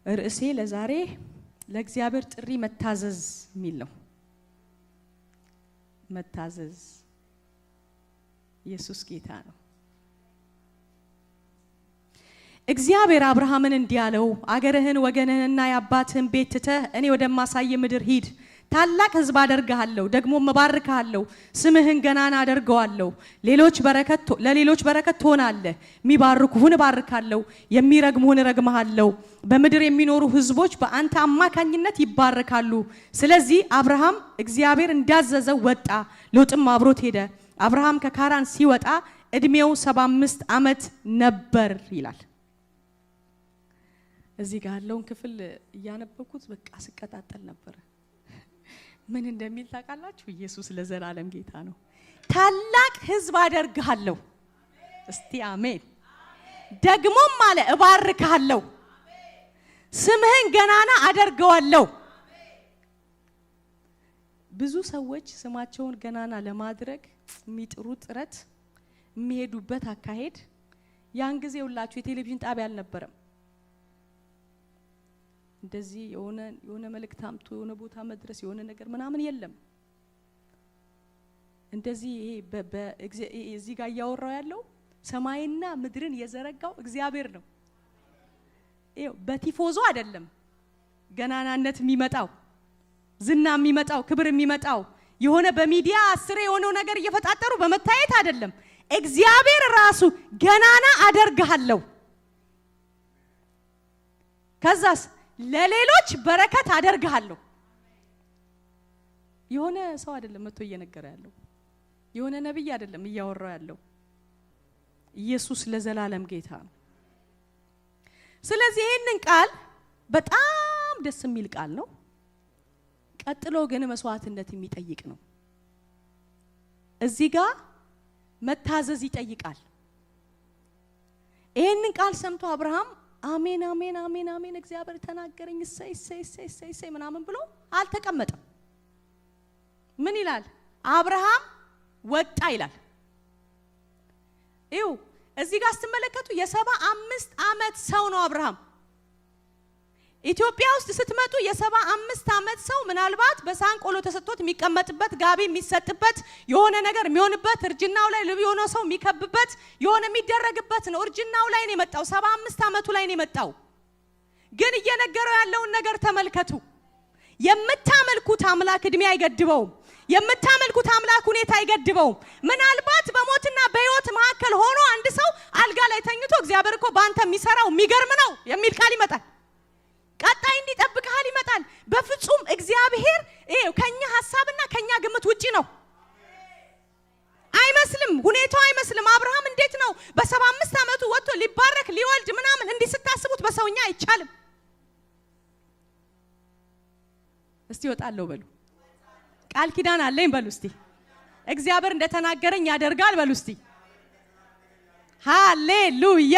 ርዕሴ ለዛሬ ለእግዚአብሔር ጥሪ መታዘዝ የሚል ነው። መታዘዝ። ኢየሱስ ጌታ ነው። እግዚአብሔር አብርሃምን እንዲህ አለው፣ አገርህን ወገንህንና የአባትህን ቤት ትተህ እኔ ወደማሳይህ ምድር ሂድ። ታላቅ ሕዝብ አደርግሃለሁ፣ ደግሞም እባርክሃለሁ፣ ስምህን ገናና አደርገዋለሁ። ለሌሎች በረከት ትሆናለህ። የሚባርኩህን እባርካለሁ፣ የሚረግሙህን እረግምሃለሁ። በምድር የሚኖሩ ሕዝቦች በአንተ አማካኝነት ይባረካሉ። ስለዚህ አብርሃም እግዚአብሔር እንዳዘዘው ወጣ፣ ሎጥም አብሮት ሄደ። አብርሃም ከካራን ሲወጣ እድሜው 75 ዓመት ነበር ይላል። እዚህ ጋር ያለውን ክፍል እያነበብኩት በቃ ስቀጣጠል ነበረ። ምን እንደሚል ታውቃላችሁ? ኢየሱስ ለዘላለም ጌታ ነው። ታላቅ ሕዝብ አደርግሃለሁ። እስቲ አሜን። ደግሞም አለ እባርክሃለሁ፣ ስምህን ገናና አደርገዋለሁ። ብዙ ሰዎች ስማቸውን ገናና ለማድረግ የሚጥሩ ጥረት፣ የሚሄዱበት አካሄድ፣ ያን ጊዜ ሁላችሁ የቴሌቪዥን ጣቢያ አልነበረም። እንደዚህ የሆነ መልእክት አምጥቶ የሆነ ቦታ መድረስ የሆነ ነገር ምናምን የለም። እንደዚህ ይሄ እዚህ ጋር እያወራው ያለው ሰማይና ምድርን የዘረጋው እግዚአብሔር ነው። ይኸው በቲፎዞ አይደለም ገናናነት የሚመጣው፣ ዝና የሚመጣው፣ ክብር የሚመጣው፣ የሆነ በሚዲያ አስሬ የሆነው ነገር እየፈጣጠሩ በመታየት አይደለም። እግዚአብሔር ራሱ ገናና አደርግሃለሁ፣ ከዛስ ለሌሎች በረከት አደርግሃለሁ። የሆነ ሰው አይደለም መጥቶ እየነገረ ያለው፣ የሆነ ነብይ አይደለም እያወራው ያለው። ኢየሱስ ለዘላለም ጌታ ነው። ስለዚህ ይህንን ቃል በጣም ደስ የሚል ቃል ነው። ቀጥሎ ግን መስዋዕትነት የሚጠይቅ ነው። እዚህ ጋር መታዘዝ ይጠይቃል። ይህንን ቃል ሰምቶ አብርሃም አሜን አሜን አሜን አሜን፣ እግዚአብሔር ተናገረኝ፣ እሰይ እሰይ እሰይ እሰይ እሰይ ምናምን ብሎ አልተቀመጠም። ምን ይላል? አብርሃም ወጣ ይላል። ይው እዚህ ጋር ስትመለከቱ የ75 ዓመት ሰው ነው አብርሃም። ኢትዮጵያ ውስጥ ስትመጡ የ75 ዓመት ሰው ምናልባት በሳህን ቆሎ ተሰጥቶት የሚቀመጥበት፣ ጋቢ የሚሰጥበት፣ የሆነ ነገር የሚሆንበት፣ እርጅናው ላይ ልብ የሆነ ሰው የሚከብበት፣ የሆነ የሚደረግበት ነው። እርጅናው ላይ ነው የመጣው። 75 ዓመቱ ላይ ነው የመጣው። ግን እየነገረው ያለውን ነገር ተመልከቱ። የምታመልኩት አምላክ እድሜ አይገድበውም። የምታመልኩት አምላክ ሁኔታ አይገድበውም። ምናልባት በሞትና በሕይወት መካከል ሆኖ አንድ ሰው አልጋ ላይ ተኝቶ እግዚአብሔር እኮ በአንተ የሚሰራው የሚገርም ነው የሚል ቃል ይመጣል። ቀጣይ እንዲጠብቅሃል ይመጣል። በፍጹም እግዚአብሔር ይኸው ከኛ ሐሳብና ከኛ ግምት ውጪ ነው። አይመስልም፣ ሁኔታው አይመስልም። አብርሃም እንዴት ነው በ75 ዓመቱ ወጥቶ ሊባረክ ሊወልድ ምናምን እንዲህ ስታስቡት በሰውኛ አይቻልም። እስቲ እወጣለሁ በሉ። ቃል ኪዳን አለኝ በሉ። እስቲ እግዚአብሔር እንደተናገረኝ ያደርጋል በሉ። እስቲ ሃሌሉያ።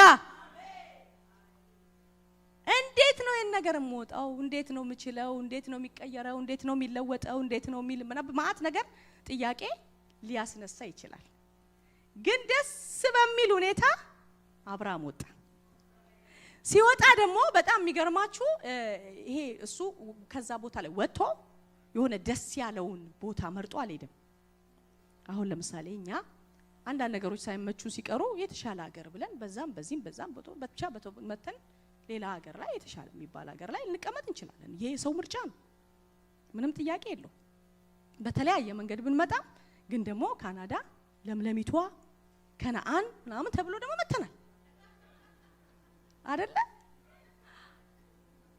እንዴት ነው ይሄን ነገር የምወጣው? እንዴት ነው የምችለው? እንዴት ነው የሚቀየረው? እንዴት ነው የሚለወጠው? እንዴት ነው የሚል መዓት ነገር ጥያቄ ሊያስነሳ ይችላል። ግን ደስ በሚል ሁኔታ አብርሃም ወጣ። ሲወጣ ደግሞ በጣም የሚገርማችሁ ይሄ እሱ ከዛ ቦታ ላይ ወጥቶ የሆነ ደስ ያለውን ቦታ መርጦ አልሄድም። አሁን ለምሳሌ እኛ አንዳንድ ነገሮች ሳይመቹ ሲቀሩ የተሻለ ሀገር ብለን በዛም በዚህም በዛም ብቻ መተን ሌላ ሀገር ላይ የተሻለ የሚባል ሀገር ላይ ልንቀመጥ እንችላለን። ይሄ የሰው ምርጫ ነው፣ ምንም ጥያቄ የለው። በተለያየ መንገድ ብንመጣም ግን ደግሞ ካናዳ ለምለሚቷ ከነአን ምናምን ተብሎ ደግሞ መተናል አይደለ?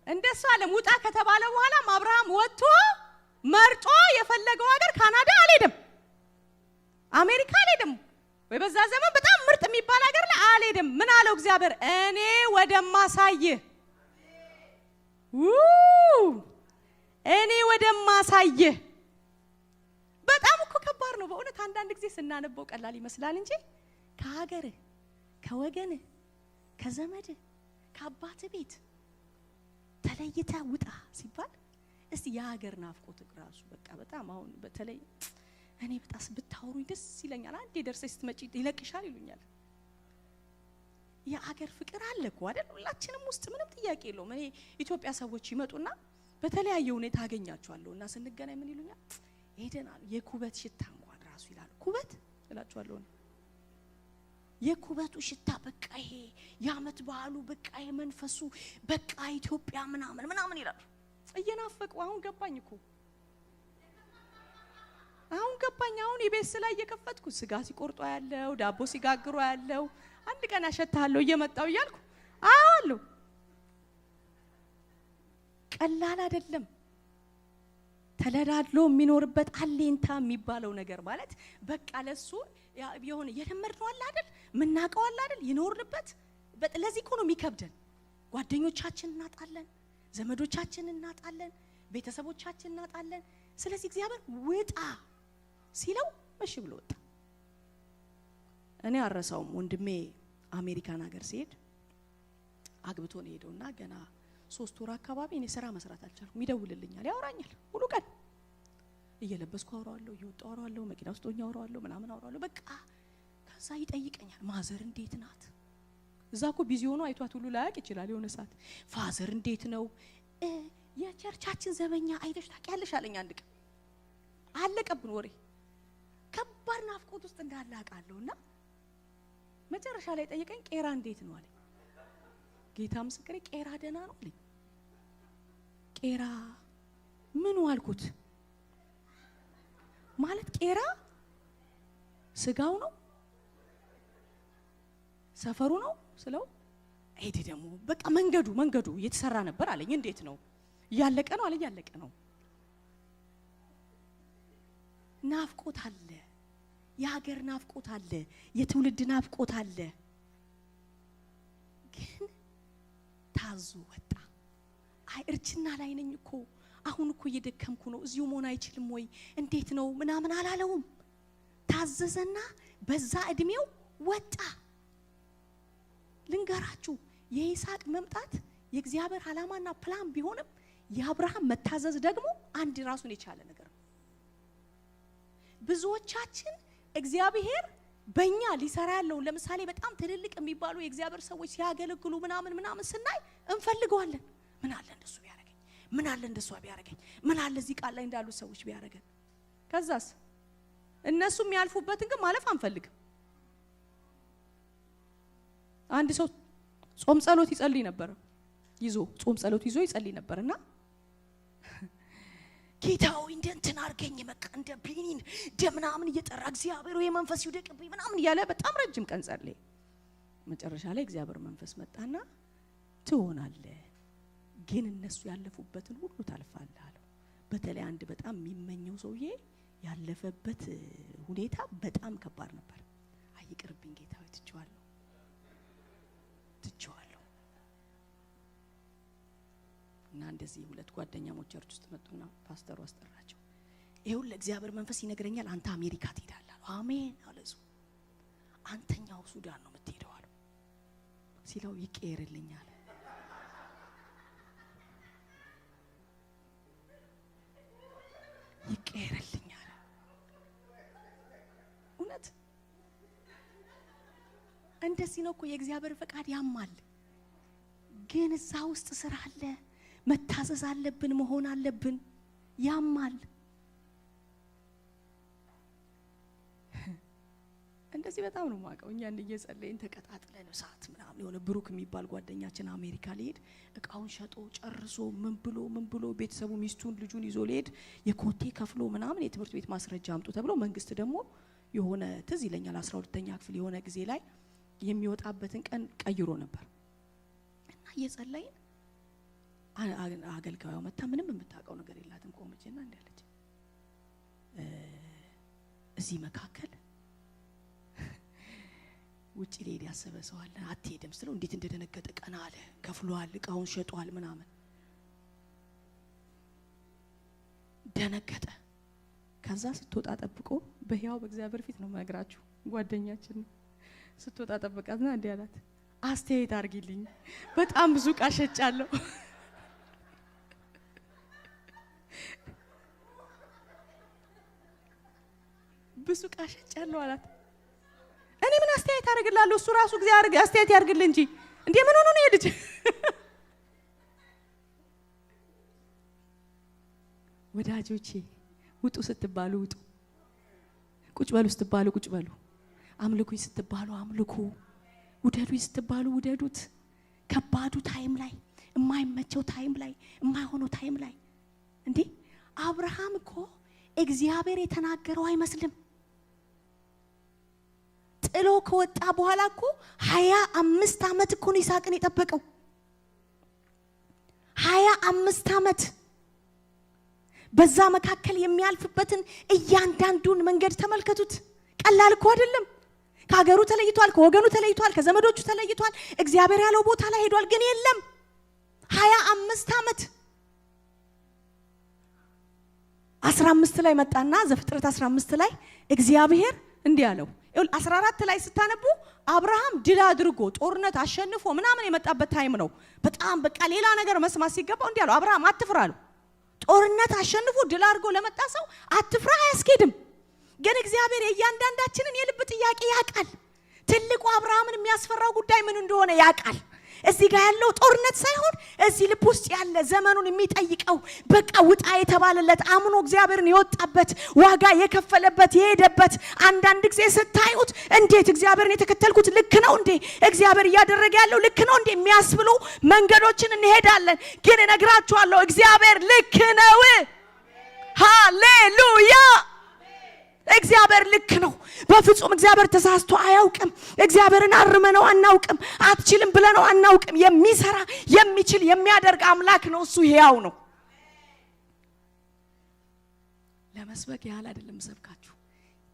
እንደሱ አለም ውጣ ከተባለ በኋላም አብርሃም ወጥቶ መርጦ የፈለገው ሀገር ካናዳ አልሄድም፣ አሜሪካ አልሄድም፣ ወይ በዛ ዘመን በጣም ምርጥ የሚባል ሀገር ላይ አልሄድም። ምን አለው እግዚአብሔር? እኔ ወደማሳይህ፣ እኔ ወደማሳይህ። በጣም እኮ ከባድ ነው በእውነት። አንዳንድ ጊዜ ስናነበው ቀላል ይመስላል እንጂ ከሀገርህ፣ ከወገንህ፣ ከዘመድህ፣ ከአባትህ ቤት ተለይተህ ውጣ ሲባል እስቲ የሀገር ናፍቆት ራሱ በቃ በጣም አሁን በተለይ እኔ በጣም ብታወሩኝ ደስ ይለኛል። አንዴ ደርሰሽ ስትመጪ ይለቅሻል ይሉኛል። የአገር ፍቅር አለ እኮ አይደል? ሁላችንም ውስጥ ምንም ጥያቄ የለውም። እኔ ኢትዮጵያ ሰዎች ይመጡና በተለያየ ሁኔታ አገኛቸዋለሁ እና ስንገናኝ ምን ይሉኛል? ሄደናል የኩበት ሽታ እንኳን ራሱ ይላሉ። ኩበት እላቸዋለሁ እኔ የኩበቱ ሽታ በቃ ይሄ የዓመት በዓሉ በቃ ይሄ መንፈሱ በቃ ኢትዮጵያ ምናምን ምናምን ይላሉ። እየናፈቁ አሁን ገባኝ እኮ አሁን ገባኝ። አሁን የቤት ላይ እየከፈትኩ ስጋ ሲቆርጦ ያለው ዳቦ ሲጋግሩ ያለው አንድ ቀን አሸታለሁ እየመጣው እያልኩ አያለሁ። ቀላል አይደለም። ተለዳድሎ የሚኖርበት አሌንታ የሚባለው ነገር ማለት በቃ ለሱ የሆነ የለመድነው አለ አይደል? ምናውቀው አለ አይደል? ይኖርንበት። ለዚህ እኮ ነው የሚከብደን። ጓደኞቻችን እናጣለን፣ ዘመዶቻችን እናጣለን፣ ቤተሰቦቻችን እናጣለን። ስለዚህ እግዚአብሔር ውጣ ሲለው እሺ ብሎ ወጣ። እኔ አረሳውም ወንድሜ አሜሪካን ሀገር ሲሄድ አግብቶ ነው የሄደውና ገና 3 ወር አካባቢ እኔ ስራ መስራት አልቻልኩም። ይደውልልኛል፣ ያወራኛል ሙሉ ቀን እየለበስኩ አወራዋለሁ፣ እየወጣሁ አወራዋለሁ፣ መኪና ውስጥ ሆኜ አወራዋለሁ፣ ምናምን አወራዋለሁ። በቃ ከዛ ይጠይቀኛል፣ mother እንዴት ናት? እዛ እኮ busy ሆኖ አይቷት ሁሉ ላያውቅ ይችላል። የሆነ ሰዓት father እንዴት ነው? የ church ኣችን ዘበኛ አይተሽ ታውቂያለሽ አለኝ አንድ ቀን። አለቀብን ወሬ። ከባድ ናፍቆት ውስጥ እንዳለ አውቃለሁና መጨረሻ ላይ ጠየቀኝ፣ ቄራ እንዴት ነው አለኝ። ጌታ ምስክሬ ቄራ ደህና ነው አለኝ። ቄራ ምኑ አልኩት። ማለት ቄራ ስጋው ነው ሰፈሩ ነው ስለው፣ ሄድ ደግሞ በቃ መንገዱ እየተሰራ ነበር አለኝ። እንዴት ነው እያለቀ ነው አለኝ። እያለቀ ነው። ናፍቆት አለ፣ የሀገር ናፍቆት አለ፣ የትውልድ ናፍቆት አለ። ግን ታዞ ወጣ። አይ እርጅና ላይ ነኝ እኮ አሁን እኮ እየደከምኩ ነው፣ እዚሁ መሆን አይችልም ወይ እንዴት ነው ምናምን አላለውም። ታዘዘና በዛ እድሜው ወጣ። ልንገራችሁ የይስሐቅ መምጣት የእግዚአብሔር ዓላማና ፕላን ቢሆንም የአብርሃም መታዘዝ ደግሞ አንድ ራሱን የቻለ ነገር ነው። ብዙዎቻችን እግዚአብሔር በእኛ ሊሰራ ያለውን ለምሳሌ በጣም ትልልቅ የሚባሉ የእግዚአብሔር ሰዎች ሲያገለግሉ ምናምን ምናምን ስናይ እንፈልገዋለን። ምን አለ እንደሱ ቢያረገኝ፣ ምን አለ እንደሷ ቢያረገኝ፣ ምን አለ እዚህ ቃል ላይ እንዳሉ ሰዎች ቢያረገን። ከዛስ እነሱ የሚያልፉበትን ግን ማለፍ አንፈልግም። አንድ ሰው ጾም ጸሎት ይጸልይ ነበር፣ ይዞ ጾም ጸሎት ይዞ ይጸልይ ነበርና ጌታ ሆይ እንደ እንትን አድርገኝ በቃ እንደ ቢኒን እንደ ምናምን እየጠራ እግዚአብሔር ሆይ መንፈስ ይውደቅብኝ ምናምን እያለ በጣም ረጅም ቀን ጸለየ። መጨረሻ ላይ እግዚአብሔር መንፈስ መጣና ትሆናለህ፣ ግን እነሱ ያለፉበትን ሁሉ ታልፋለህ አለው። በተለይ አንድ በጣም የሚመኘው ሰውዬ ያለፈበት ሁኔታ በጣም ከባድ ነበር። አይ ይቅርብኝ ጌታ ሆይ ትቼዋለሁ ትቼዋለሁ። እና እንደዚህ ሁለት ጓደኛሞች church ውስጥ መጡና ፓስተሩ አስጠራቸው። ይኸውልህ ለእግዚአብሔር መንፈስ ይነግረኛል አንተ አሜሪካ ትሄዳለህ አለው። አሜን አለ እሱ። አንተኛው ሱዳን ነው የምትሄደው አለው። ሲለው ይቀየርልኛል። ይቀየርልኛል። እውነት እንደዚህ ነው እኮ የእግዚአብሔር ፈቃድ ያማል። ግን እዛ ውስጥ ስራ አለ፣ መታዘዝ አለብን፣ መሆን አለብን። ያማል። እንደዚህ በጣም ነው የማውቀው። እኛ እየጸለይን ተቀጣጥለን እሳት ምናምን የሆነ ብሩክ የሚባል ጓደኛችን አሜሪካ ሊሄድ እቃውን ሸጦ ጨርሶ ምን ብሎ ምን ብሎ ቤተሰቡ ሚስቱን ልጁን ይዞ ሊሄድ የኮቴ ከፍሎ ምናምን የትምህርት ቤት ማስረጃ አምጡ ተብሎ መንግስት ደግሞ የሆነ ትዝ ይለኛል 12ኛ ክፍል የሆነ ጊዜ ላይ የሚወጣበትን ቀን ቀይሮ ነበር። እና እየጸለይን አገልጋዩ መታ ምንም የምታውቀው ነገር የላትም። ቆመችና እንዲህ አለች፣ እዚህ መካከል ውጪ ሊሄድ ያሰበ ሰው አለ፣ አትሄድም ስለው እንዴት እንደደነገጠ ቀና አለ። ከፍሏል፣ እቃውን ሸጧል ምናምን ደነገጠ። ከዛ ስትወጣ ጠብቆ በሕያው በእግዚአብሔር ፊት ነው የምነግራችሁ፣ ጓደኛችን ነው። ስትወጣ ጠብቃትና እንዲህ አላት፣ አስተያየት አድርጊልኝ፣ በጣም ብዙ እቃ ሸጫለሁ። ብዙ እቃ ሸጫለሁ አላት። እኔ ምን አስተያየት አደርግልሃለሁ? እሱ ራሱ እግዚአብሔር አስተያየት ያድርግልህ እንጂ እንዴ ምን ሆኖ ነው የልጅ? ወዳጆቼ ውጡ ስትባሉ ውጡ፣ ቁጭ በሉ ስትባሉ ቁጭ በሉ፣ አምልኩኝ ስትባሉ አምልኩ፣ ውደዱኝ ስትባሉ ውደዱት። ከባዱ time ላይ፣ የማይመቸው time ላይ፣ የማይሆነው time ላይ እንዴ አብርሃም እኮ እግዚአብሔር የተናገረው አይመስልም። ጥሎ ከወጣ በኋላ እኮ 25 ዓመት እኮ ነው ይስሐቅን የጠበቀው። 25 ዓመት በዛ መካከል የሚያልፍበትን እያንዳንዱን መንገድ ተመልከቱት። ቀላል እኮ አይደለም። ከሀገሩ ተለይቷል፣ ከወገኑ ተለይቷል፣ ከዘመዶቹ ተለይቷል። እግዚአብሔር ያለው ቦታ ላይ ሄዷል፣ ግን የለም 25 ዓመት። 15 ላይ መጣና ዘፍጥረት 15 ላይ እግዚአብሔር እንዲህ አለው። 14 ላይ ስታነቡ አብርሃም ድል አድርጎ ጦርነት አሸንፎ ምናምን የመጣበት time ነው። በጣም በቃ ሌላ ነገር መስማት ሲገባው እንዲህ አለው፣ አብርሃም አትፍራ አለው። ጦርነት አሸንፎ ድል አድርጎ ለመጣ ሰው አትፍራ አያስኬድም። ግን እግዚአብሔር የእያንዳንዳችንን የልብ ጥያቄ ያውቃል። ትልቁ አብርሃምን የሚያስፈራው ጉዳይ ምን እንደሆነ ያውቃል። እዚህ ጋር ያለው ጦርነት ሳይሆን እዚህ ልብ ውስጥ ያለ ዘመኑን የሚጠይቀው በቃ ውጣ የተባለለት አምኖ እግዚአብሔርን የወጣበት ዋጋ የከፈለበት የሄደበት። አንዳንድ ጊዜ ስታዩት እንዴት እግዚአብሔርን የተከተልኩት ልክ ነው እንዴ፣ እግዚአብሔር እያደረገ ያለው ልክ ነው እንዴ የሚያስብሉ መንገዶችን እንሄዳለን። ግን እነግራችኋለሁ እግዚአብሔር ልክ ነው። ሃሌሉያ! እግዚአብሔር ልክ ነው። በፍጹም እግዚአብሔር ተሳስቶ አያውቅም። እግዚአብሔርን አርመነው አናውቅም። አትችልም ብለነው አናውቅም። የሚሰራ የሚችል የሚያደርግ አምላክ ነው። እሱ ሕያው ነው። ለመስበክ ያህል አይደለም ሰብካችሁ።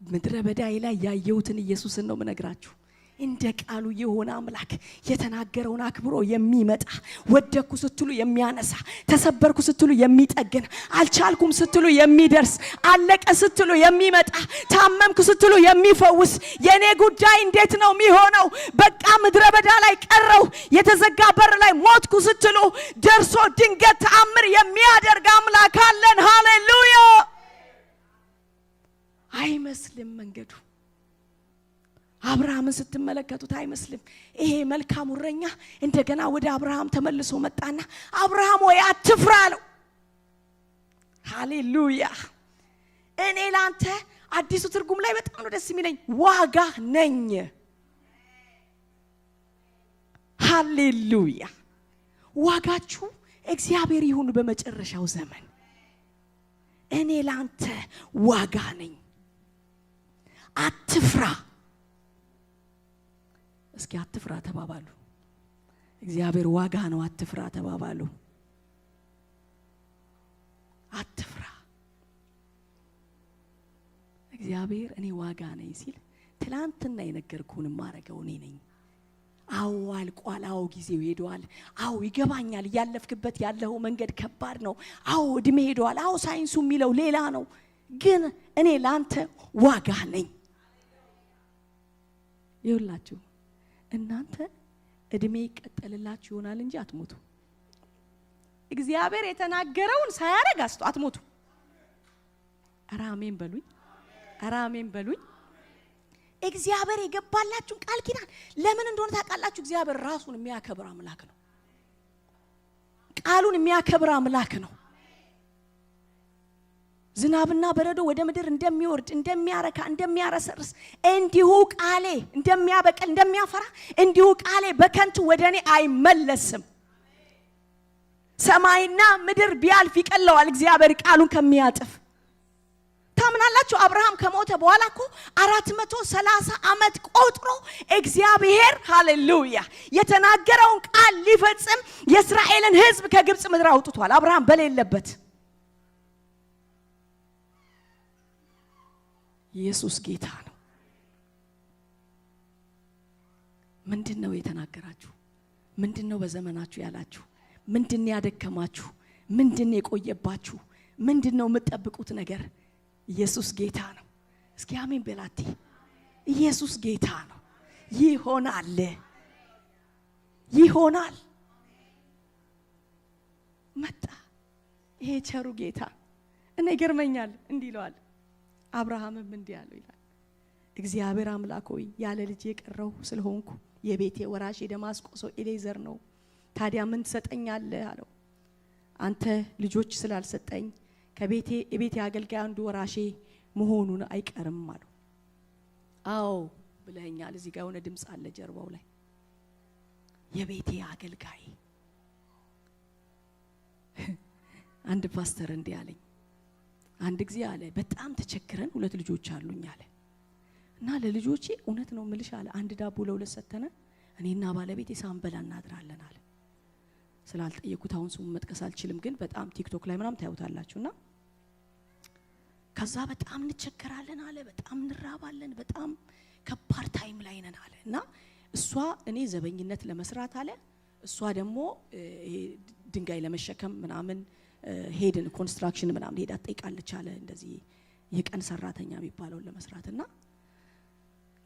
ምድረ በዳይ ላይ ያየሁትን ኢየሱስን ነው የምነግራችሁ። እንደ ቃሉ የሆነ አምላክ፣ የተናገረውን አክብሮ የሚመጣ፣ ወደኩ ስትሉ የሚያነሳ፣ ተሰበርኩ ስትሉ የሚጠግን፣ አልቻልኩም ስትሉ የሚደርስ፣ አለቀ ስትሉ የሚመጣ፣ ታመምኩ ስትሉ የሚፈውስ። የኔ ጉዳይ እንዴት ነው የሚሆነው? በቃ ምድረ በዳ ላይ ቀረው፣ የተዘጋ በር ላይ ሞትኩ ስትሉ ደርሶ ድንገት ተአምር የሚያደርግ አምላክ አለን። ሃሌሉያ! አይመስልም መንገዱ። አብርሃምን ስትመለከቱት አይመስልም። ይሄ መልካሙ እረኛ እንደገና ወደ አብርሃም ተመልሶ መጣና አብርሃም ወይ አትፍራ አለው። ሃሌሉያ! እኔ ላንተ፣ አዲሱ ትርጉም ላይ በጣም ነው ደስ የሚለኝ፣ ዋጋ ነኝ። ሃሌሉያ! ዋጋችሁ እግዚአብሔር ይሁን በመጨረሻው ዘመን። እኔ ላንተ ዋጋ ነኝ፣ አትፍራ። እስኪ አትፍራ ተባባሉ። እግዚአብሔር ዋጋ ነው፣ አትፍራ ተባባሉ። አትፍራ። እግዚአብሔር እኔ ዋጋ ነኝ ሲል ትላንትና የነገርኩህን የማረገው እኔ ነኝ። አዎ አልቋል። አዎ ጊዜው ሄዷል። አዎ ይገባኛል። እያለፍክበት ያለው መንገድ ከባድ ነው። አዎ እድሜ ሄዷል። አዎ ሳይንሱ የሚለው ሌላ ነው። ግን እኔ ላንተ ዋጋ ነኝ። ይኸውላችሁ እናንተ እድሜ ይቀጠልላችሁ ይሆናል እንጂ አትሞቱ። እግዚአብሔር የተናገረውን ሳያደርግ አትሞቱ። ኧረ አሜን በሉኝ። ኧረ አሜን በሉኝ። እግዚአብሔር የገባላችሁን ቃል ኪዳን ለምን እንደሆነ ታውቃላችሁ? እግዚአብሔር ራሱን የሚያከብር አምላክ ነው። ቃሉን የሚያከብር አምላክ ነው። ዝናብና በረዶ ወደ ምድር እንደሚወርድ፣ እንደሚያረካ፣ እንደሚያረሰርስ፣ እንዲሁ ቃሌ እንደሚያበቅል፣ እንደሚያፈራ፣ እንዲሁ ቃሌ በከንቱ ወደ እኔ አይመለስም። ሰማይና ምድር ቢያልፍ ይቀለዋል እግዚአብሔር ቃሉን ከሚያጥፍ። ታምናላችሁ? አብርሃም ከሞተ በኋላ እኮ 430 ዓመት ቆጥሮ እግዚአብሔር ሃሌሉያ የተናገረውን ቃል ሊፈጽም የእስራኤልን ሕዝብ ከግብፅ ምድር አውጥቷል። አብርሃም በሌለበት። ኢየሱስ ጌታ ነው። ምንድን ነው የተናገራችሁ? ምንድን ነው በዘመናችሁ ያላችሁ? ምንድን ነው ያደከማችሁ? ምንድን ነው የቆየባችሁ? ምንድን ነው የምትጠብቁት ነገር? ኢየሱስ ጌታ ነው። እስኪ አሜን በላቴ። ኢየሱስ ጌታ ነው። ይሆናል፣ ይሆናል። መጣ ይሄ ቸሩ ጌታ እና ይገርመኛል። እንዲህ ይለዋል፣ አብርሃምም እንዲህ አለው ይላል። እግዚአብሔር አምላክ ሆይ ያለ ልጅ የቀረው ስለሆንኩ የቤቴ ወራሽ የደማስቆ ሰው ኤሌዘር ነው። ታዲያ ምን ትሰጠኛለህ አለው። አንተ ልጆች ስላልሰጠኝ ከቤቴ የቤቴ አገልጋይ አንዱ ወራሼ መሆኑን አይቀርም አለው። አዎ ብለኸኛል። እዚህ ጋር የሆነ ድምፅ አለ ጀርባው ላይ፣ የቤቴ አገልጋይ። አንድ ፓስተር እንዲህ አለኝ አንድ ጊዜ አለ፣ በጣም ተቸግረን ሁለት ልጆች አሉኝ አለ፣ እና ለልጆቼ እውነት ነው ምልሽ አለ፣ አንድ ዳቦ ለሁለት ሰተነ እኔና ባለቤቴ ሳንበላ እናድራለን አለ። ስላልጠየኩት አሁን ስሙን መጥቀስ አልችልም፣ ግን በጣም ቲክቶክ ላይ ምናምን ታዩታላችሁና ከዛ በጣም እንቸገራለን አለ፣ በጣም እንራባለን፣ በጣም ከባድ time ላይ ነን አለ። እና እሷ እኔ ዘበኝነት ለመስራት አለ፣ እሷ ደግሞ ይሄ ድንጋይ ለመሸከም ምናምን ሄድን፣ construction ምናምን ሄዳ ትጠይቃለች አለ፣ እንደዚህ የቀን ሰራተኛ የሚባለውን ለመስራት። እና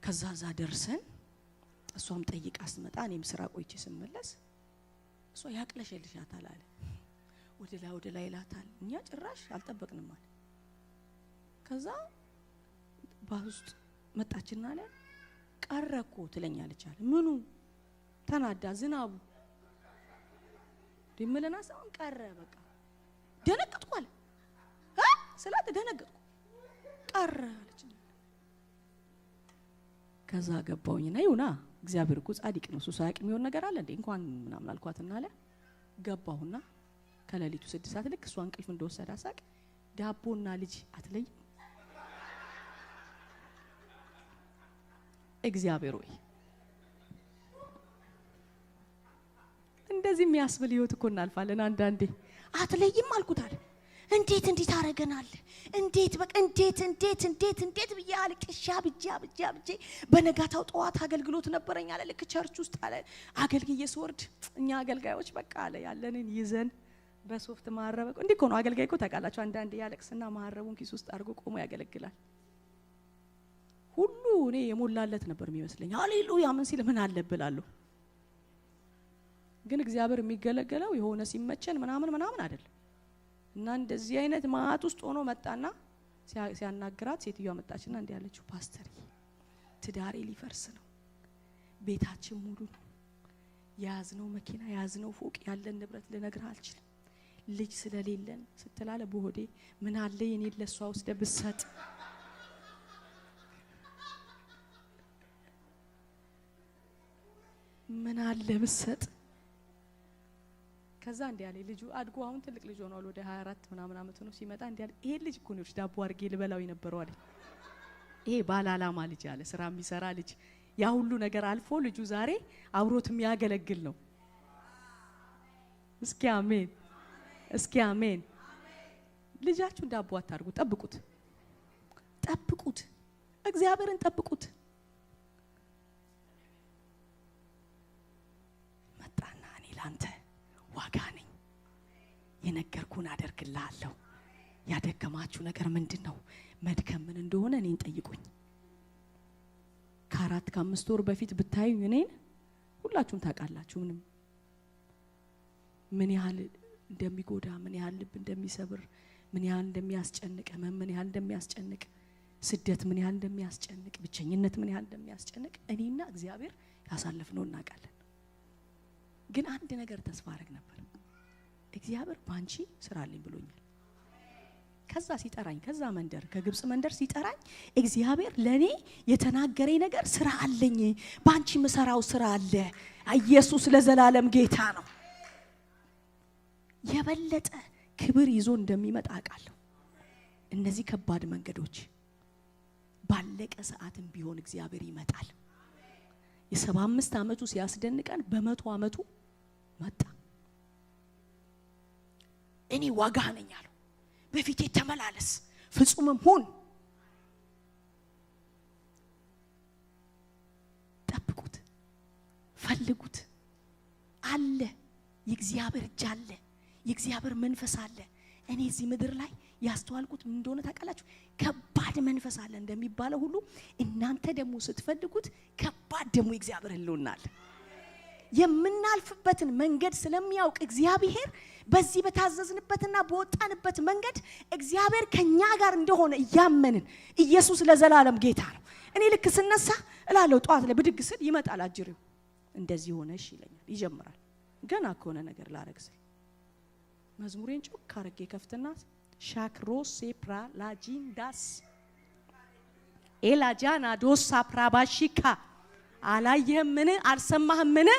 ከዛ እዛ ደርሰን እሷም ጠይቃ ስትመጣ እኔም ስራ ቆይቼ ስመለስ እሷ ያቅለሸልሻታል አለ፣ ወደ ላይ ወደ ላይ ይላታል። እኛ ጭራሽ አልጠበቅንም አለ። ከዛ ባስ ውስጥ መጣችና አለ ቀረ እኮ ትለኛለች አለ። ምኑ? ተናዳ ዝናቡ ድምልና ሰውን ቀረ በቃ ደነገጥኩ አለ። እ ስላት ደነገጥኩ፣ ቀረ አለች። ከዛ ገባውኝና ይሁና እግዚአብሔር እኮ ጻድቅ ነው፣ እሱ ሳያውቅ የሚሆን ነገር አለ እንዴ እንኳን ምናምን አልኳትና አለ ገባሁና ከሌሊቱ 6 ሰዓት ልክ እሷ እንቅልፍ እንደወሰደ ሳቅ ዳቦና ልጅ አትለይም። እግዚአብሔር ሆይ እንደዚህ የሚያስብል ህይወት እኮ እናልፋለን አንዳንዴ። አትለይም አልኩታል። እንዴት እንዴት አረገናል? እንዴት በቃ እንዴት እንዴት እንዴት እንዴት ብዬ አልቅሻ ብጄ ብጄ ብጄ በነጋታው ጠዋት አገልግሎት ነበረኝ አለ። ልክ church ውስጥ አለ አገልግዬ ስወርድ እኛ አገልጋዮች በቃ አለ ያለንን ይዘን በሶፍት ማረበ እንዲህ እኮ ነው አገልጋይ እኮ ታውቃላችሁ። አንዳንዴ ያለቅስና ማረቡን ኪስ ውስጥ አድርጎ ቆሞ ያገለግላል። ሁሉ እኔ የሞላለት ነበር የሚመስለኝ። ሃሌሉያ ምን ሲል ምን አለብላለሁ። ግን እግዚአብሔር የሚገለገለው የሆነ ሲመቸን ምናምን ምናምን አይደለም። እና እንደዚህ አይነት ማአት ውስጥ ሆኖ መጣና ሲያናግራት ሴትዮዋ መጣችና እንዲህ አለችው፣ ፓስተር ትዳሬ ሊፈርስ ነው፣ ቤታችን ሙሉ ነው፣ የያዝነው መኪና የያዝነው ፎቅ ያለን ንብረት ልነግርህ አልችልም፣ ልጅ ስለሌለን ስትላለ በሆዴ ምን አለ የኔን ለሷ ወስደህ ብትሰጥ። ምን አለ ብትሰጥ። ከዛ እንዲህ አለ፣ ልጁ አድጎ አሁን ትልቅ ልጅ ሆኗል፣ ወደ 24 ምናምን አመቱ ነው። ሲመጣ እንዲህ አለ፣ ይሄ ልጅ እኮ ነው ዳቦ አድርጌ ልበላው የነበረው አለ። ይሄ ባለ አላማ ልጅ አለ፣ ስራ የሚሰራ ልጅ፣ ያ ሁሉ ነገር አልፎ ልጁ ዛሬ አብሮት የሚያገለግል ነው። እስኪ አሜን፣ እስኪ አሜን። ልጃችሁን ዳቦ አታርጉ፣ ጠብቁት፣ ጠብቁት፣ እግዚአብሔርን ጠብቁት። መጣና እኔ ላንተ ዋጋ ነኝ፣ የነገርኩህን አደርግልሃለሁ። ያደከማችሁ ነገር ምንድነው? መድከም ምን እንደሆነ እኔን ጠይቁኝ። ከ4 ከ5 ወር በፊት ብታዩኝ እኔን ሁላችሁም ታውቃላችሁ፣ ምንም ምን ያህል እንደሚጎዳ፣ ምን ያህል ልብ እንደሚሰብር፣ ምን ያህል እንደሚያስጨንቅ፣ ህመም ምን ያህል እንደሚያስጨንቅ፣ ስደት ምን ያህል እንደሚያስጨንቅ፣ ብቸኝነት ምን ያህል እንደሚያስጨንቅ እኔና እግዚአብሔር ያሳለፍነው እናውቃለን። ግን አንድ ነገር ተስፋ አደረግ ነበር፣ እግዚአብሔር ባንቺ ስራልኝ ብሎኛል። ከዛ ሲጠራኝ፣ ከዛ መንደር ከግብጽ መንደር ሲጠራኝ እግዚአብሔር ለኔ የተናገረኝ ነገር ስራ አለኝ፣ ባንቺ ምሰራው ስራ አለ። ኢየሱስ ለዘላለም ጌታ ነው። የበለጠ ክብር ይዞ እንደሚመጣ አውቃለሁ። እነዚህ ከባድ መንገዶች ባለቀ ሰዓትም ቢሆን እግዚአብሔር ይመጣል። የ75 አመቱ ሲያስደንቀን በ100 አመቱ መጣ። እኔ ዋጋ ነኝ አለው። በፊቴ ተመላለስ ፍጹምም ሁን። ጠብቁት፣ ፈልጉት። አለ የእግዚአብሔር እጅ አለ፣ የእግዚአብሔር መንፈስ አለ። እኔ እዚህ ምድር ላይ ያስተዋልኩት ምን እንደሆነ ታውቃላችሁ? ከባድ መንፈስ አለ እንደሚባለው ሁሉ እናንተ ደግሞ ስትፈልጉት ከባድ ደግሞ የእግዚአብሔር ህልውና አለ። የምናልፍበትን መንገድ ስለሚያውቅ እግዚአብሔር በዚህ በታዘዝንበትና በወጣንበት መንገድ እግዚአብሔር ከኛ ጋር እንደሆነ እያመንን ኢየሱስ ለዘላለም ጌታ ነው። እኔ ልክ ስነሳ እላለሁ፣ ጠዋት ላይ ብድግ ስል ይመጣል አጅሬው፣ እንደዚህ ሆነሽ ይለኛል። ይጀምራል። ገና ከሆነ ነገር ላረግ ስል መዝሙሬን ጮክ አድርጌ ከፍትና ሻክሮ ሴፕራ ላጂንዳስ ኤላጃና ዶሳ ፕራባሺካ አላየህምን? አልሰማህምን?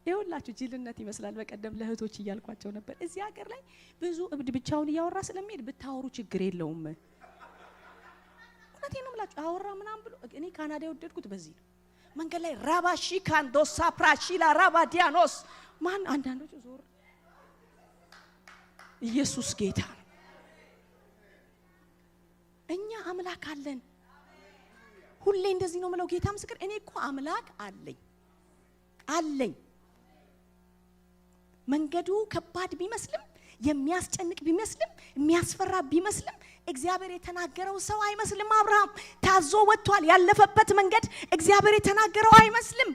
ይኸውላችሁ ጅልነት ይመስላል። በቀደም ለእህቶች እያልኳቸው ነበር። እዚህ ሀገር ላይ ብዙ እብድ ብቻውን እያወራ ስለሚሄድ ብታወሩ ችግር የለውም። እውነቴን ነው የምላችሁ። አወራ ምናምን ብሎ እኔ ካናዳ የወደድኩት በዚህ ነው። መንገድ ላይ ራባሺ ካንዶሳ ፕራሺላ ራባ ዲያኖስ ማን አንዳንዶቹ ዞር። ኢየሱስ ጌታ ነው። እኛ አምላክ አለን። ሁሌ እንደዚህ ነው የምለው። ጌታ ምስክር፣ እኔ እኮ አምላክ አለኝ አለኝ። መንገዱ ከባድ ቢመስልም፣ የሚያስጨንቅ ቢመስልም፣ የሚያስፈራ ቢመስልም እግዚአብሔር የተናገረው ሰው አይመስልም። አብርሃም ታዞ ወጥቷል። ያለፈበት መንገድ እግዚአብሔር የተናገረው አይመስልም፣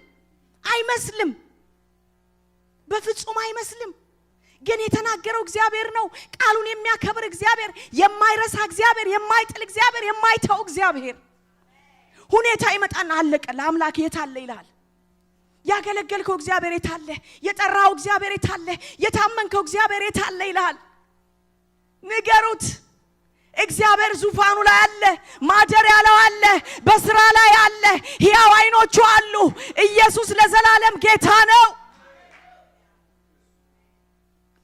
አይመስልም፣ በፍጹም አይመስልም። ግን የተናገረው እግዚአብሔር ነው። ቃሉን የሚያከብር እግዚአብሔር፣ የማይረሳ እግዚአብሔር፣ የማይጥል እግዚአብሔር፣ የማይተው እግዚአብሔር። ሁኔታ ይመጣና አለቀ፣ ለአምላክ የታለ ይላል። ያገለገልከው እግዚአብሔር የታለ? የጠራው እግዚአብሔር የታለ? የታመንከው እግዚአብሔር የታለ ይላል። ንገሩት። እግዚአብሔር ዙፋኑ ላይ አለ፣ ማደሪያ ላይ አለ፣ በስራ ላይ አለ፣ ሕያው ዓይኖቹ አሉ። ኢየሱስ ለዘላለም ጌታ ነው።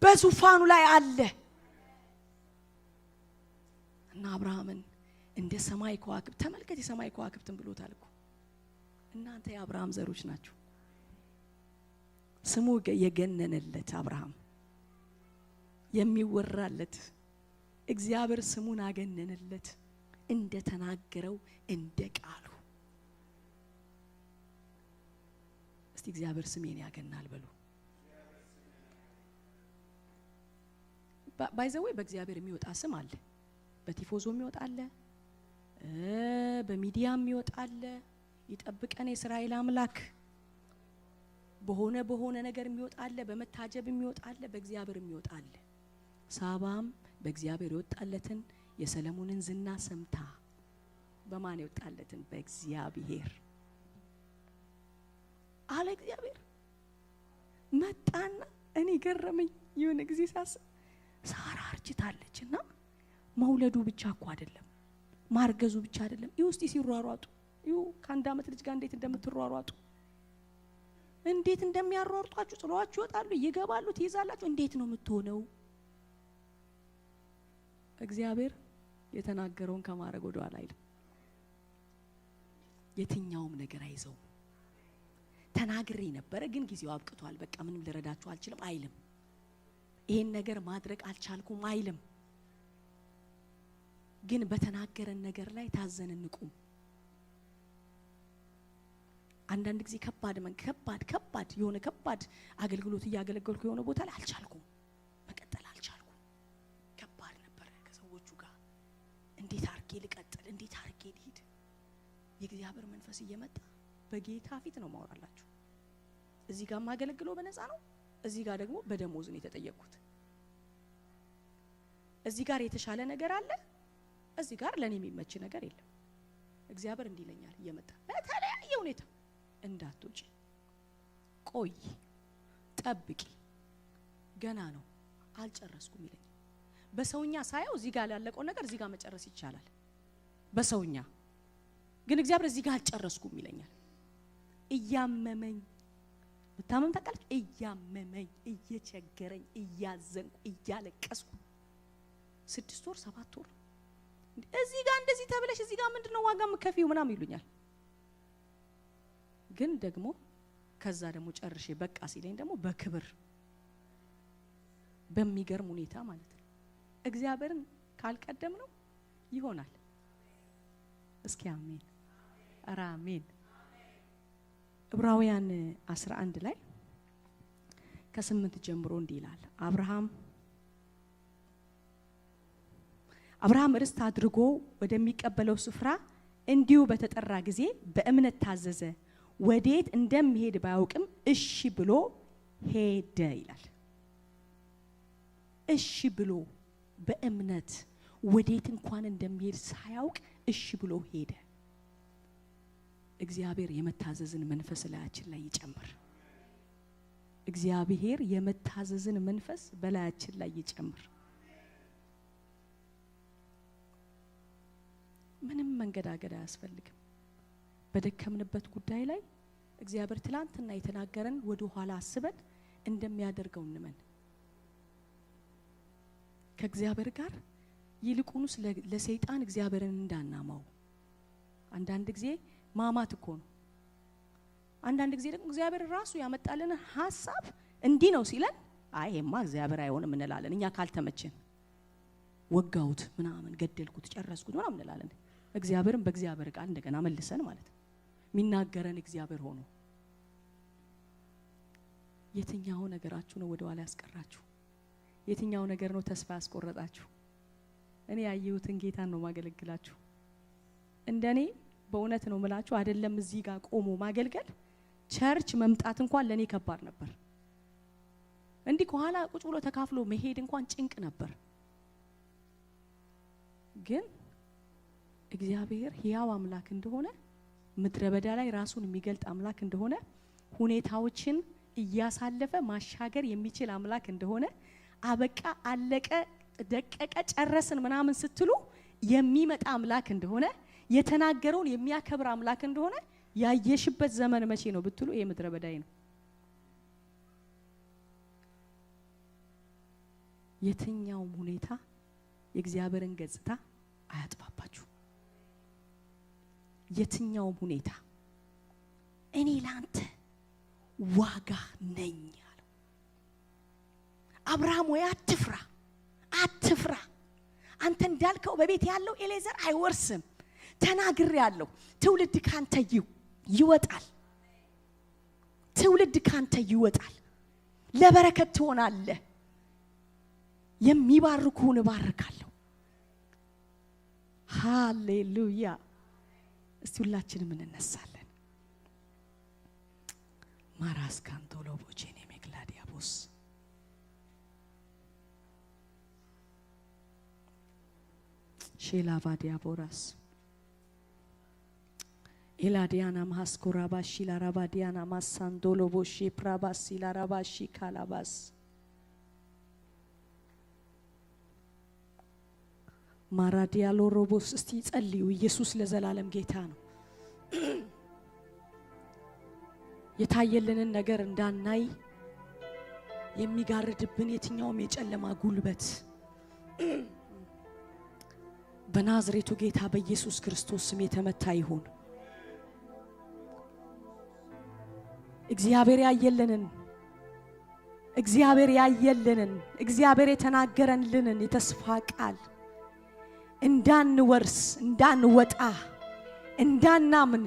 በዙፋኑ ላይ አለ እና አብርሃምን እንደ ሰማይ ከዋክብት ተመልከት፣ የሰማይ ከዋክብትን ብሎታል እኮ። እናንተ የአብርሃም ዘሮች ናችሁ። ስሙ የገነነለት አብርሃም የሚወራለት እግዚአብሔር ስሙን አገነነለት እንደተናገረው እንደ ቃሉ። እስቲ እግዚአብሔር ስሜን ያገናል በሉ። By the way በእግዚአብሔር የሚወጣ ስም አለ። በቲፎዞ የሚወጣ አለ፣ በሚዲያ የሚወጣ አለ። ይጠብቀን የእስራኤል አምላክ። በሆነ በሆነ ነገር የሚወጣ አለ፣ በመታጀብ የሚወጣ አለ፣ በእግዚአብሔር የሚወጣ አለ። ሳባም በእግዚአብሔር የወጣለትን የሰለሞንን ዝና ሰምታ፣ በማን የወጣለትን? በእግዚአብሔር አለ። እግዚአብሔር መጣና እኔ ገረመኝ የሆነ ጊዜ ሳስብ፣ ሳራ አርጅታለች እና መውለዱ ብቻ እኮ አይደለም፣ ማርገዙ ብቻ አይደለም። ይኸው እስቲ ሲሯሯጡ፣ ይኸው ከአንድ አመት ልጅ ጋር እንዴት እንደምትሯሯጡ፣ እንዴት እንደሚያሯርጧችሁ፣ ጥለዋችሁ ይወጣሉ፣ ይገባሉ፣ ትይዛላችሁ። እንዴት ነው የምትሆነው? እግዚአብሔር የተናገረውን ከማድረግ ወደ ኋላ አይልም። የትኛውም ነገር አይዘውም። ተናግሬ ነበረ ግን ጊዜው አብቅቷል፣ በቃ ምንም ልረዳችሁ አልችልም አይልም። ይሄን ነገር ማድረግ አልቻልኩም አይልም። ግን በተናገረን ነገር ላይ ታዘን እንቁም። አንዳንድ ጊዜ ከባድ ከባድ ከባድ የሆነ ከባድ አገልግሎት እያገለገልኩ የሆነ ቦታ ላይ አልቻልኩም፣ መቀጠል አልቻልኩም። ከባድ ነበረ ከሰዎቹ ጋር እንዴት አርጌ ልቀጥል፣ እንዴት አርጌ ልሂድ? የእግዚአብሔር መንፈስ እየመጣ በጌታ ፊት ነው ማወራላችሁ። እዚህ ጋር ማገለግለው በነፃ ነው፣ እዚህ ጋር ደግሞ በደሞዝ ነው የተጠየቅኩት። እዚህ ጋር የተሻለ ነገር አለ፣ እዚህ ጋር ለኔ የሚመች ነገር የለም። እግዚአብሔር እንዲህ ይለኛል እየመጣ በተለያየ ሁኔታ፣ እንዳትወጪ፣ ቆይ፣ ጠብቂ፣ ገና ነው፣ አልጨረስኩም ይለኛል። በሰውኛ ሳየው እዚህ ጋር ያለቀው ነገር እዚህ ጋር መጨረስ ይቻላል። በሰውኛ ግን እግዚአብሔር እዚህ ጋር አልጨረስኩም ይለኛል። እያመመኝ ብታመም ታውቃለች። እያመመኝ፣ እየቸገረኝ፣ እያዘንኩ፣ እያለቀስኩ 6 ወር 7 ወር እዚህ ጋር እንደዚህ ተብለሽ እዚህ ጋር ምንድነው ዋጋ የምከፊው ምናምን ይሉኛል። ግን ደግሞ ከዛ ደግሞ ጨርሼ በቃ ሲለኝ ደግሞ በክብር በሚገርም ሁኔታ ማለት ነው። እግዚአብሔርን ካልቀደም ነው ይሆናል። እስኪ አሜን፣ ኧረ አሜን። ዕብራውያን 11 ላይ ከ8 ጀምሮ እንዲህ ይላል። አብርሃም ርስት አድርጎ ወደሚቀበለው ስፍራ እንዲሁ በተጠራ ጊዜ በእምነት ታዘዘ። ወዴት እንደሚሄድ ባያውቅም እሺ ብሎ ሄደ ይላል። እሺ ብሎ በእምነት ወዴት እንኳን እንደሚሄድ ሳያውቅ እሺ ብሎ ሄደ። እግዚአብሔር የመታዘዝን መንፈስ ላያችን ላይ ይጨምር። እግዚአብሔር የመታዘዝን መንፈስ በላያችን ላይ ይጨምር። ምንም መንገዳገድ አያስፈልግም። በደከምንበት ጉዳይ ላይ እግዚአብሔር ትላንትና የተናገረን ወደ ኋላ አስበን እንደሚያደርገው እንመን። ከእግዚአብሔር ጋር ይልቁንስ ለሰይጣን እግዚአብሔርን እንዳናማው። አንዳንድ ጊዜ ማማት እኮ ነው። አንዳንድ ጊዜ ደግሞ እግዚአብሔር ራሱ ያመጣልን ሐሳብ እንዲህ ነው ሲለን አይ ይሄማ እግዚአብሔር አይሆንም እንላለን። እኛ ካልተመቸን ወጋውት ምናምን ገደልኩት ጨረስኩት ምናምን እንላለን። እግዚአብሔርን በእግዚአብሔር ቃል እንደገና መልሰን ማለት ነው የሚናገረን እግዚአብሔር ሆኖ። የትኛው ነገራችሁ ነው ወደ ኋላ ያስቀራችሁ? የትኛው ነገር ነው ተስፋ ያስቆረጣችሁ? እኔ ያየሁትን ጌታን ነው ማገለግላችሁ። እንደኔ በእውነት ነው ምላችሁ አይደለም እዚህ ጋር ቆሞ ማገልገል church መምጣት እንኳን ለኔ ከባድ ነበር። እንዲህ ከኋላ ቁጭ ብሎ ተካፍሎ መሄድ እንኳን ጭንቅ ነበር። ግን እግዚአብሔር ሕያው አምላክ እንደሆነ፣ ምድረ በዳ ላይ ራሱን የሚገልጥ አምላክ እንደሆነ፣ ሁኔታዎችን እያሳለፈ ማሻገር የሚችል አምላክ እንደሆነ፣ አበቃ አለቀ ደቀቀ ጨረስን ምናምን ስትሉ የሚመጣ አምላክ እንደሆነ፣ የተናገረውን የሚያከብር አምላክ እንደሆነ ያየሽበት ዘመን መቼ ነው ብትሉ ይሄ ምድረ በዳይ ነው። የትኛውም ሁኔታ የእግዚአብሔርን ገጽታ አያጥፋባችሁ። የትኛውም ሁኔታ እኔ ላንተ ዋጋ ነኝ አለው። አብርሃም ወይ አትፍራ አትፍራ፣ አንተ እንዳልከው በቤት ያለው ኤሌዘር አይወርስም፣ ተናግሬያለሁ። ትውልድ ካንተ ይወጣል። ትውልድ ካንተ ይወጣል። ለበረከት ትሆናለህ። የሚባርኩህን እባርካለሁ። ሃሌሉያ። እስቲ ሁላችንም እንነሳለን። ማራስ ካንቶሎ ቦቼኔ ሜግላዲያቦስ ሼላቫዲያቦራስ ኤላዲያና ማስኮራባሺ ላራባዲያና ማሳንዶሎ ቦሺ ፕራባሲ ላራባሺ ካላባስ ማራዲያሎ ሮቦስ። እስቲ ጸልዩ። ኢየሱስ ለዘላለም ጌታ ነው። የታየልንን ነገር እንዳናይ የሚጋርድብን የትኛውም የጨለማ ጉልበት በናዝሬቱ ጌታ በኢየሱስ ክርስቶስ ስም የተመታ ይሁን። እግዚአብሔር ያየልንን እግዚአብሔር ያየልንን እግዚአብሔር የተናገረንልንን የተስፋ ቃል እንዳንወርስ፣ እንዳንወጣ፣ እንዳናምን፣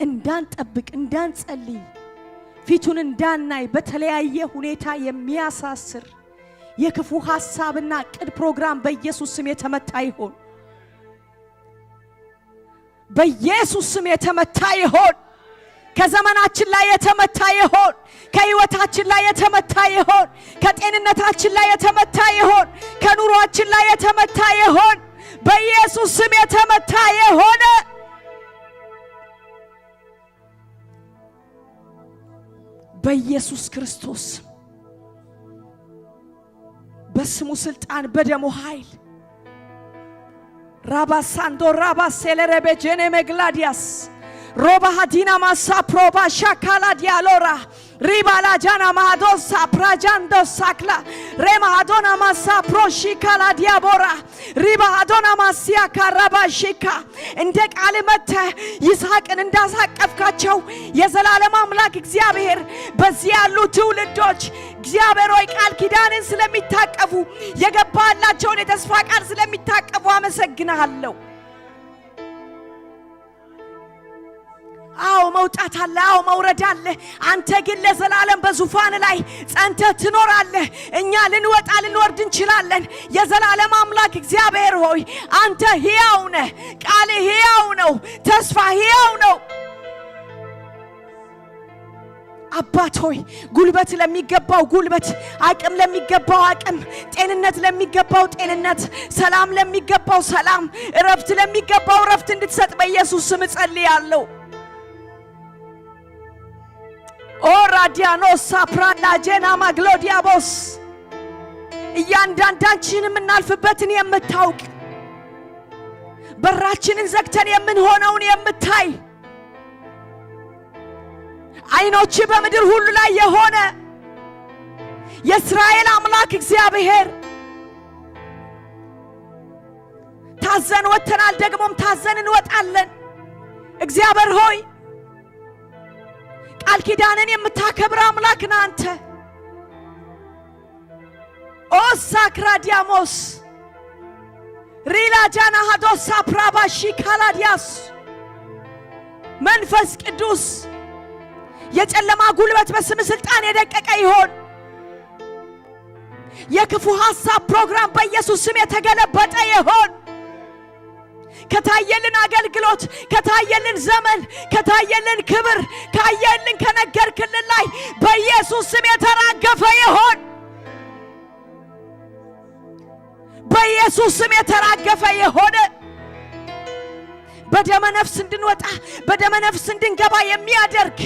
እንዳንጠብቅ፣ እንዳንጸልይ፣ ፊቱን እንዳናይ በተለያየ ሁኔታ የሚያሳስር የክፉ ሐሳብና ዕቅድ ፕሮግራም በኢየሱስ ስም የተመታ ይሆን። በኢየሱስ ስም የተመታ ይሆን። ከዘመናችን ላይ የተመታ ይሆን። ከህይወታችን ላይ የተመታ ይሆን። ከጤንነታችን ላይ የተመታ ይሆን። ከኑሯችን ላይ የተመታ ይሆን። በኢየሱስ ስም የተመታ የሆነ በኢየሱስ ክርስቶስ በስሙ ስልጣን በደሙ ኃይል ራባሳንዶ ራባሴለረቤጀኔ መግላዲያስ ሮባሃዲና ማሳ ፕሮባ ሻካላ ዲያሎራ ሪባላ ጃና ማዶሳ ፕራጃንዶ ሳክላ ሬማዶና ማሳ ፕሮሺካላ ዲያቦራ ሪባዶና ማሲያ ካራባሺካ እንደ ቃል መጥተህ ይስሐቅን እንዳሳቀፍካቸው የዘላለም አምላክ እግዚአብሔር በዚህ ያሉ ትውልዶች እግዚአብሔር ሆይ ቃል ኪዳንን ስለሚታቀፉ የገባላቸውን የተስፋ ቃል ስለሚታቀፉ አመሰግንሃለሁ። አዎ መውጣት አለ። አዎ መውረድ አለ። አንተ ግን ለዘላለም በዙፋን ላይ ጸንተህ ትኖራለህ። እኛ ልንወጣ ልንወርድ እንችላለን። የዘላለም አምላክ እግዚአብሔር ሆይ አንተ ሕያው ነህ። ቃልህ ሕያው ነው። ተስፋ ሕያው ነው። አባት ሆይ ጉልበት ለሚገባው ጉልበት፣ አቅም ለሚገባው አቅም፣ ጤንነት ለሚገባው ጤንነት፣ ሰላም ለሚገባው ሰላም፣ እረፍት ለሚገባው እረፍት እንድትሰጥ በኢየሱስ ስም እጸልያለሁ። ኦ ራዲያኖስ ሳፕራላ ጄና ማግሎዲያቦስ እያንዳንዳችን የምናልፍበትን የምታውቅ፣ በራችንን ዘግተን የምንሆነውን የምታይ፣ አይኖች በምድር ሁሉ ላይ የሆነ የእስራኤል አምላክ እግዚአብሔር፣ ታዘን ወጥተናል፣ ደግሞም ታዘን እንወጣለን። እግዚአብሔር ሆይ፣ ቃል ኪዳንን የምታከብር አምላክ ነህ አንተ። ኦ ሳክራዲያሞስ ሪላጃና ሃዶሳ ፕራባሺ ካላዲያስ፣ መንፈስ ቅዱስ፣ የጨለማ ጉልበት በስም ስልጣን የደቀቀ ይሆን። የክፉ ሐሳብ ፕሮግራም በኢየሱስ ስም የተገለበጠ ይሆን። ከታየልን አገልግሎት፣ ከታየልን ዘመን፣ ከታየልን ክብር፣ ካየልን ከነገርክልን ላይ በኢየሱስ ስም የተራገፈ ይሆን። በኢየሱስ ስም የተራገፈ የሆነ በደመ ነፍስ እንድንወጣ፣ በደመ ነፍስ እንድንገባ የሚያደርግ፣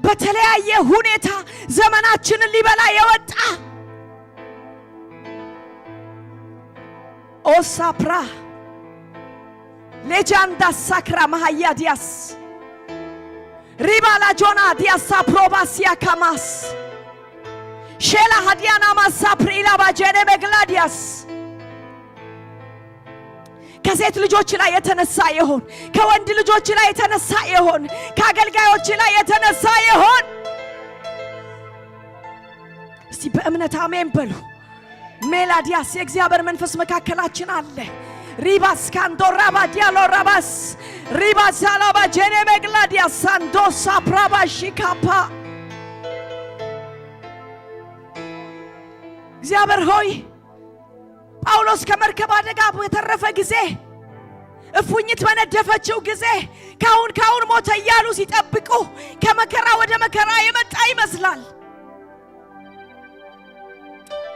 በተለያየ ሁኔታ ዘመናችንን ሊበላ የወጣ ኦሳፕራ ሌጃንዳ ሳክራ ማሃያ ዲያስ ሪባላ ጆና ዲያሳ ፕሮባሲያ ካማስ ሼላ ሀዲያና ማሳ ፕሪላ ባጀኔ መግላዲያስ፣ ከሴት ልጆች ላይ የተነሳ ይሆን፣ ከወንድ ልጆች ላይ የተነሳ ይሆን፣ ከአገልጋዮች ላይ የተነሳ ይሆን። እስቲ በእምነት አሜን በሉ። ሜላዲያስ፣ የእግዚአብሔር መንፈስ መካከላችን አለ። ሪባስ ካንዶ ራባ ዲያሎ ራባስ ሪባስ አላባ ጄኔ መግላዲያስ ሳንዶሳ ፕራባ ሺካፓ። እግዚአብሔር ሆይ፣ ጳውሎስ ከመርከብ አደጋ በተረፈ ጊዜ፣ እፉኝት በነደፈችው ጊዜ፣ ካሁን ካሁን ሞተ እያሉ ሲጠብቁ ከመከራ ወደ መከራ የመጣ ይመስላል።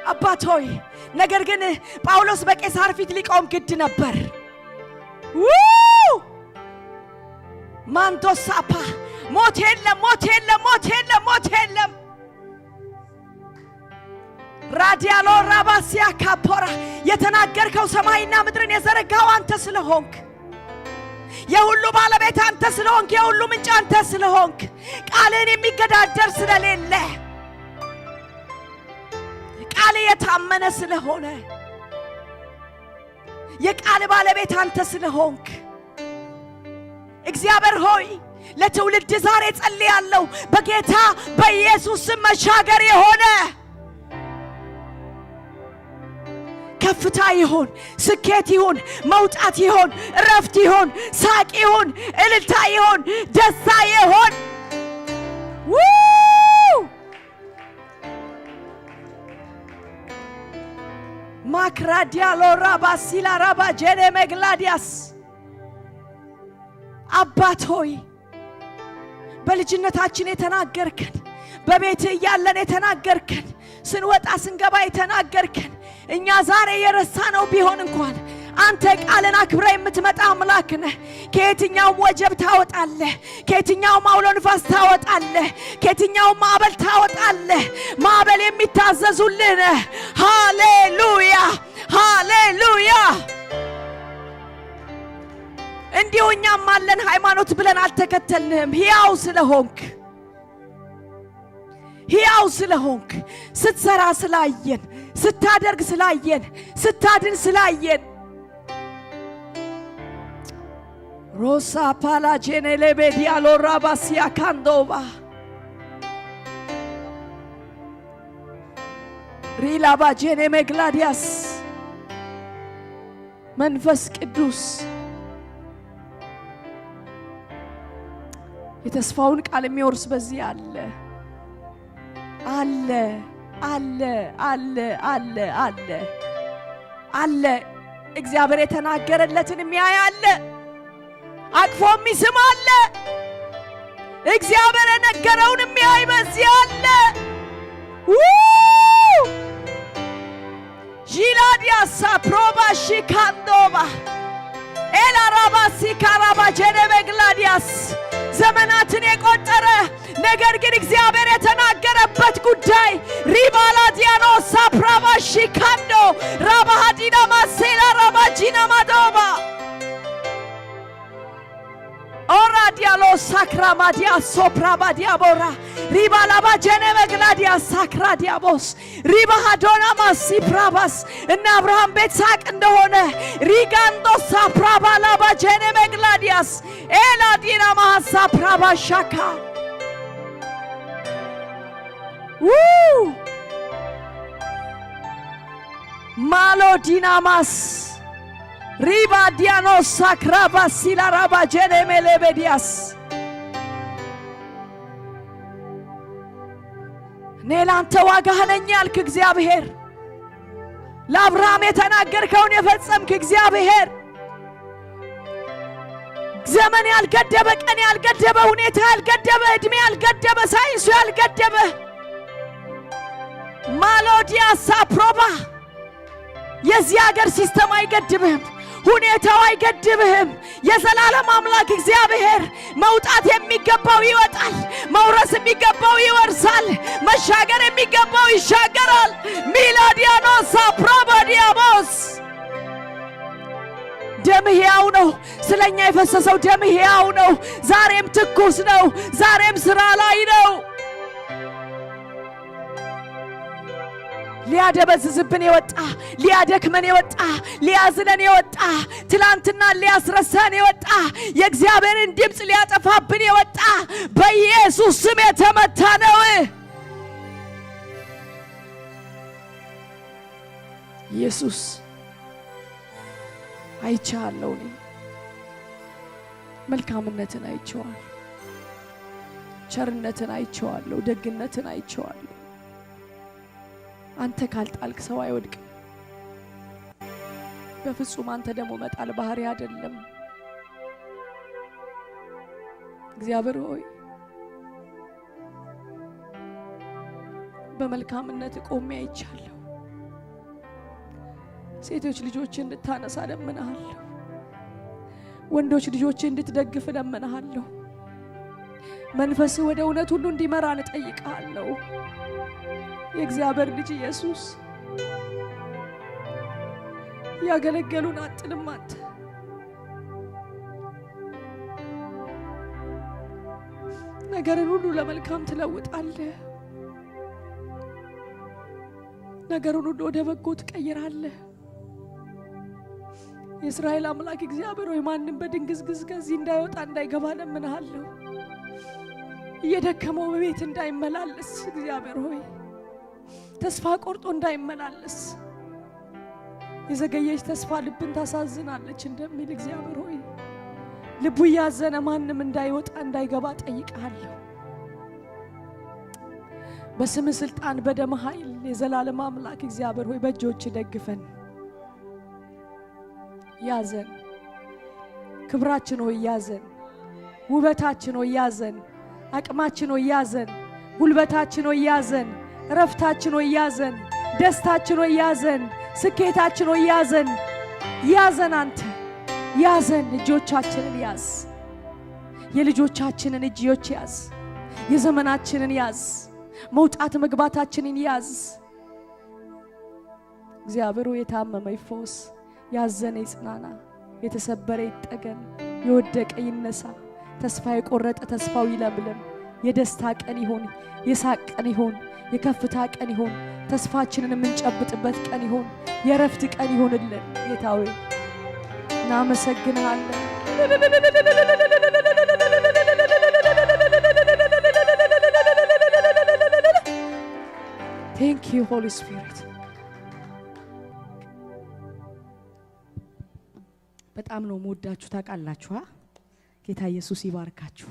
አባት ሆይ፣ ነገር ግን ጳውሎስ በቄሳር ፊት ሊቆም ግድ ነበር። ማንቶሳፓ ሞት የለም፣ ሞት የለም፣ ሞት የለም፣ ሞት የለም። ራዲያሎ ራባሲያ ካፖራ፣ የተናገርከው ሰማይና ምድርን የዘረጋው አንተ ስለሆንክ፣ የሁሉ ባለቤት አንተ ስለሆንክ፣ የሁሉ ምንጭ አንተ ስለሆንክ፣ ቃልህን የሚገዳደር ስለሌለ፣ ቃል የታመነ ስለሆነ፣ የቃል ባለቤት አንተ ስለሆንክ፣ እግዚአብሔር ሆይ፣ ለትውልድ ዛሬ ጸልያለሁ። በጌታ በኢየሱስ ስም መሻገር የሆነ ከፍታ ይሁን፣ ስኬት ይሁን፣ መውጣት ይሁን፣ እረፍት ይሁን፣ ሳቅ ይሁን፣ እልልታ ይሁን፣ ደስታ ይሁን። ማክራዲያሎ ራባ ሲላ ራባ ጄኔ መግላዲያስ። አባት ሆይ፣ በልጅነታችን የተናገርከን፣ በቤት እያለን የተናገርከን፣ ስንወጣ ስንገባ የተናገርከን፣ እኛ ዛሬ የረሳነው ቢሆን እንኳን አንተ ቃልን አክብረህ የምትመጣ አምላክ ነህ። ከየትኛውም ወጀብ ታወጣለህ። ከየትኛውም አውሎ ንፋስ ታወጣለህ። ከየትኛውም ማዕበል ታወጣለህ። ማዕበል የሚታዘዙልህ ነህ። ሃሌሉያ፣ ሃሌሉያ። እንዲሁ እኛም አለን ሃይማኖት ብለን አልተከተልንህም። ሕያው ስለሆንክ፣ ሕያው ስለሆንክ፣ ስትሰራ ስላየን፣ ስታደርግ ስላየን፣ ስታድን ስላየን፣ ሮሳ ፓላ ጄኔሌቤ ዲያሎ ራባሲያ ካንዶባ ሪላባ ጄኔ መግላዲያስ፣ መንፈስ ቅዱስ፣ የተስፋውን ቃል የሚወርስ በዚህ አለ፣ አለ፣ አለ፣ አለ፣ አለ፣ አለ፣ አለ። እግዚአብሔር የተናገረለትን የሚያይ አለ። አቅፎ የሚስም አለ። እግዚአብሔር የነገረውን የሚያይ በዚህ አለ። ጂላዲያሳ ፕሮባ ሺካንዶባ ኤላራባሲ ካራባ ጀነበግላዲያስ ዘመናትን የቆጠረ ነገር ግን እግዚአብሔር የተናገረበት ጉዳይ ሪባላዲያኖሳ ፕራባ ሺካንዶ ራባሃዲና ማሴላ ራባጂና ማዶባ ኦራ ዲያሎ ሳክራማዲያ ሶፕራባዲያ ቦራ ሪባላባ ጀነመግላዲያ ሳክራ ዲያቦስ ሪባሃዶና ማሲ ፕራባስ እነ አብርሃም ቤት ሳቅ እንደሆነ ሪጋንዶ ሳፕራባላባ ጀነመግላዲያስ ኤላዲና ማሃሳ ፕራባ ሻካ ው ማሎዲናማስ ሪባ ዲያኖስ ሳክራባ ሲላራባ ጀኔሜሌቤዲያስ። እኔ ለአንተ ዋጋህ ነኝ ያልክ እግዚአብሔር፣ ለአብርሃም የተናገርከውን የፈጸምክ እግዚአብሔር፣ ዘመን ያልገደበ፣ ቀን ያልገደበ፣ ሁኔታ ያልገደበ፣ ዕድሜ ያልገደበ፣ ሳይንሱ ያልገደበ ማሎዲያሳ ፕሮባ የዚህ ሀገር system አይገድብህም። ሁኔታው አይገድብህም። የዘላለም አምላክ እግዚአብሔር መውጣት የሚገባው ይወጣል፣ መውረስ የሚገባው ይወርሳል፣ መሻገር የሚገባው ይሻገራል። ሚላዲያኖሳ ፕሮባዲያሞስ ደም ሕያው ነው። ስለኛ የፈሰሰው ደም ሕያው ነው። ዛሬም ትኩስ ነው። ዛሬም ስራ ላይ ነው። ሊያደበዝዝብን የወጣ፣ ሊያደክመን የወጣ፣ ሊያዝለን የወጣ፣ ትላንትና ሊያስረሳን የወጣ፣ የእግዚአብሔርን ድምፅ ሊያጠፋብን የወጣ በኢየሱስ ስም የተመታ ነው። ኢየሱስ አይቼሃለሁ። እኔ መልካምነትን አይቼዋለሁ፣ ቸርነትን አይቼዋለሁ፣ ደግነትን አይቼዋለሁ። አንተ ካልጣልክ ሰው አይወድቅም። በፍጹም አንተ ደግሞ መጣል ባህሪ አይደለም። እግዚአብሔር ሆይ፣ በመልካምነት ቆሜ አይቻለሁ። ሴቶች ልጆች እንድታነሳ እለምንሃለሁ። ወንዶች ልጆች እንድትደግፍ እለምንሃለሁ። መንፈስህ ወደ እውነት ሁሉ እንዲመራን እጠይቅሃለሁ። የእግዚአብሔር ልጅ ኢየሱስ፣ ያገለገሉን አጥልም አንተ። ነገርን ሁሉ ለመልካም ትለውጣለህ። ነገሩን ሁሉ ወደ በጎ ትቀይራለህ። የእስራኤል አምላክ እግዚአብሔር ሆይ፣ ማንም በድንግዝግዝ ከዚህ እንዳይወጣ እንዳይገባ እለምንሃለሁ። እየደከመው በቤት እንዳይመላለስ፣ እግዚአብሔር ሆይ፣ ተስፋ ቆርጦ እንዳይመላለስ፣ የዘገየች ተስፋ ልብን ታሳዝናለች እንደሚል፣ እግዚአብሔር ሆይ፣ ልቡ እያዘነ ማንም እንዳይወጣ እንዳይገባ ጠይቃለሁ። በስም ስልጣን በደም ኃይል የዘላለም አምላክ እግዚአብሔር ሆይ፣ በእጆች ደግፈን ያዘን። ክብራችን ሆይ ያዘን፣ ውበታችን ሆይ ያዘን፣ አቅማችን ሆይ ያዘን፣ ጉልበታችን ሆይ ያዘን፣ እረፍታችን ሆይ ያዘን፣ ደስታችን ሆይ ያዘን፣ ስኬታችን ሆይ ያዘን፣ ያዘን፣ አንተ ያዘን። እጆቻችንን ያዝ፣ የልጆቻችንን እጆች ያዝ፣ የዘመናችንን ያዝ፣ መውጣት መግባታችንን ያዝ። እግዚአብሔር የታመመ ይፈወስ፣ ያዘነ ይጽናና፣ የተሰበረ ይጠገን፣ የወደቀ ይነሳ፣ ተስፋ የቆረጠ ተስፋው ይለምልም። የደስታ ቀን ይሁን፣ የሳቅ ቀን ይሁን፣ የከፍታ ቀን ይሁን፣ ተስፋችንን የምንጨብጥበት ቀን ይሁን፣ የእረፍት ቀን ይሁንልን። ጌታ ሆይ፣ እናመሰግንሃለን። Thank you, Holy Spirit። በጣም ነው የምወዳችሁ ታውቃላችሁ። ጌታ ኢየሱስ ይባርካችሁ።